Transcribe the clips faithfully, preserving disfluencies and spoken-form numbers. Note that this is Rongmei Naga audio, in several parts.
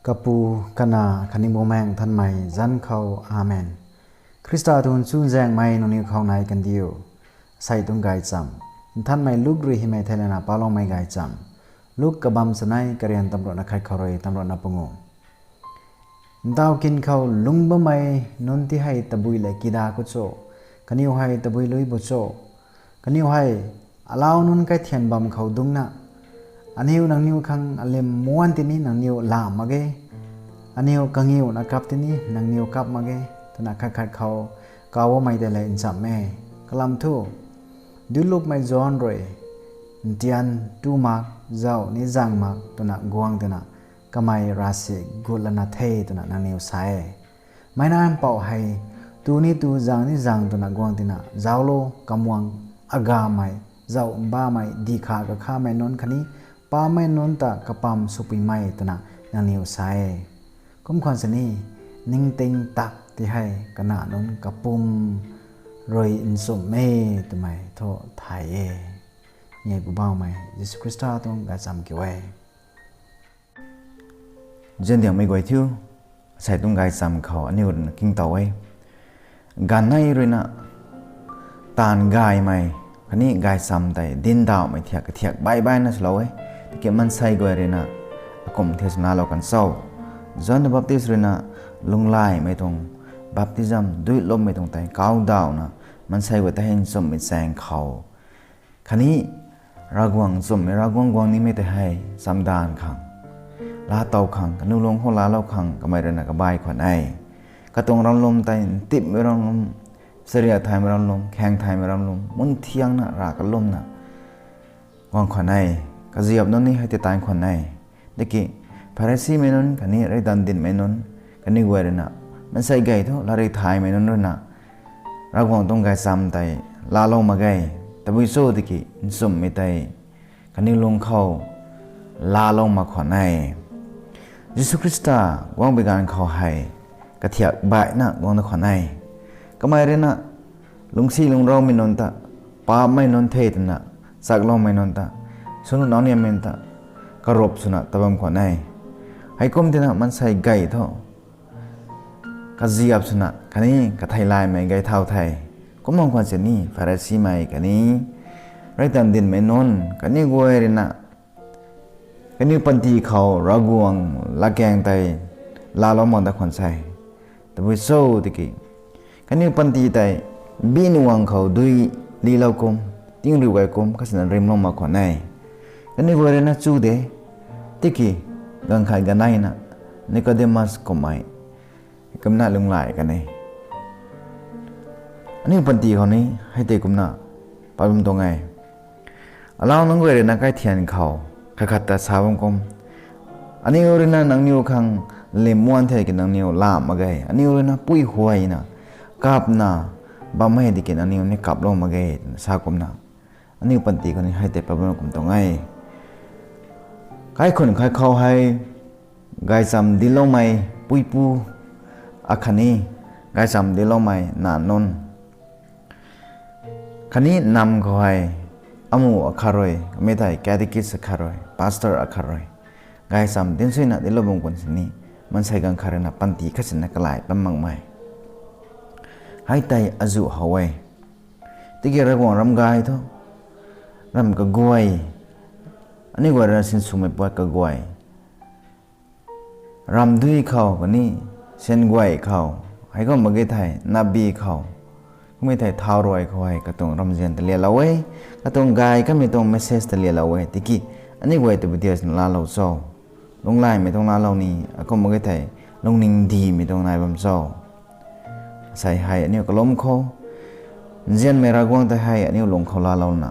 Kapu, Kanac khatni Bumaengh Nthanmei zanc khou. Amen. Khrista tuang chuzaenghmei nangniw khou nai kandiu. Asei tuang gaychamv nthanmei Luk rui hymei theilayna paloumei gaychamv. Luk kabamv chanei, karian tamruhna khat khou rui tamruhna pangu. Ntau kin khou lungc bammei nunc ti hei tabui lev kida khou cho? Kaniw hei tabui lui bo cho? Kaniw hei alau nunc kaithian bam khou dungcna, aniu nangniw khang alim muan tini nangniw lam mak ge, aniu kangiuna kap tini nangniw kap mak ge, twna khat khat khou kaw bammei tei lev nchamh e. Kalam thu, Duilupmei John rui, ntian tu mak, zauh ni zang mak twna guang tina, kamei ravsic gut lana the twna nangniw sa e. Meic nac mpouh hei, tu ni tu, zang ni zang twna guang tina, zauclo, kamwang, agamei, zauh mbamei, dihkha kakhamei nunc khatni pamei nunc ta kapam swpuimei twna nangniw sa e. Kum khwan sini, ningting tak ti hei kanac nunc kapwm rui nchumh e twmei thu thay e. Ni Poubauhmei Jisu Khrista tuang gaychamv kiu e. Ziandiangmei guay thiu, asei tuang gaychamv khou aniu ruina kingtow e. Ganvnei ruina taanv gaymei khatni gaychamv tei dindauhmei thiak kathiak baih baihna swlou e. Tiki maansei guay ruina akum thiu swna lou kan cho? John the Baptist ruina lunglaymei tuang baptism, duilupmei tuang tei kawdauhna maansei guay ta hei nchumhmei chaeng khou khatni Ravguangc nchumhmei, Ravguangc guang nimei tei hei chamdanv khang, laatow khang, kaniw lung khou laalou khang kamei ruina kabaih khwan e. Katuang ramlum tei ntipmei ramlum, chariak thaymei ramlum, khaeng thaymei ramlum, mun thiangna rav kalumna guang khwan e. Kaziap nunc ni hei tei taanv khwan e. Tiki Pharisimei nunc khatni riakdanv dinhmei nunc, kaniw guay ruina, maansei gay thu latrik thaymei nunc ruina, Ravguangc tuang gaychamv tei laalou mak ge. Tabui cho tiki nchumhmei tei kaniw lung khou laalou mak khwan e. Jisu Khrista guang bi ganv khou hei kathiak baihna guang da khwan e. Kamei ruina lungcsi lungcraumei nunc ta, paapmei nunc the twna chakloumei nunc ta, sunu nau niammei ta karup swna tabam khwan e. Heikum tina maansei gay thu kaziap swna khatni katheilaymei gay thau the. Kum bam khwan sini Pharisimei khatni riakdanv dinhmei nunc kaniw guay ruina kaniw panty khou Ravguangc latkaeng tei laalou mak da khwan se. Tabui cho tiki kaniw panty tei bini wang khou dui lilou kum, tingriu gay kum kasina rimlou mak khwan e. Kaniw guay ruina chu de, tiki ganv khat ganvneina Nicodemus kummei kumna lunglay kan e. Aniu panty khou ni hei tei kumna pat bam tuang e. Alau nunc guay ruina kaithian khou khat khat ta sa bam kum, aniu ruina nangniw khang lim muan the ki nangniw lam mak ge, aniu ruina pui huayna kapna bam e tiki nangniw ni kaplou mak ge, twna sa kumna aniu panty khou ni hei tei pat bam kum tuang e. Kaikhun khai khou hei gaychamv dincloumei puipu akhatni gaychamv dincloumei nac nunc khatni nam khou hei amu akhat rui, kamei thei catechist akhat rui, pastor akhat rui gaychamv dinc suina dinclou bam khwan sini maansei ganv khat ruina panty khat sina kalay pat makmei hei tei azuh how e. Tiki Ravguangc ram gay thu, ram kaguay, aniu guay ruina sinswmei puat kaguay, ramdui khou khatni syan guay khou, heikum mak ge thei nabi khou, kummei thei thau ruai khou hei katuang ramzian ta lialou e, katuang gay kamei tuang message ta lialou e. Tiki aniu guay tabui dias na laalou cho? Lunglaymei tuang laalou ni, akum mak ge thei lungning dimei tuang nai bam cho? Asei hei aniu kalum khou nzianmei Ravguangc tei hei aniu lung khou laalouna,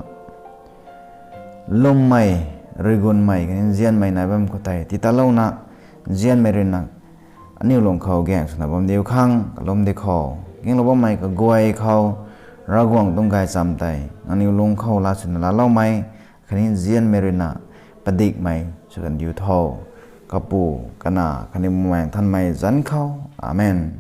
lwmmei, ruigunmei khatni nzianmei nai bam khou tei titalouna, nzianmei ruina aniu lung khou gaeng swna bam diu khang kalum di khou, ginglou bammei kaguay khou Ravguangc tuang gaychamv tei nangniw lung khou laa swna laaloumei khatni nzianmei ruina padikmei sw kan diu tho. Kapu, Kanac khatni Bumaengh Nthanmei zanc khou. Amen.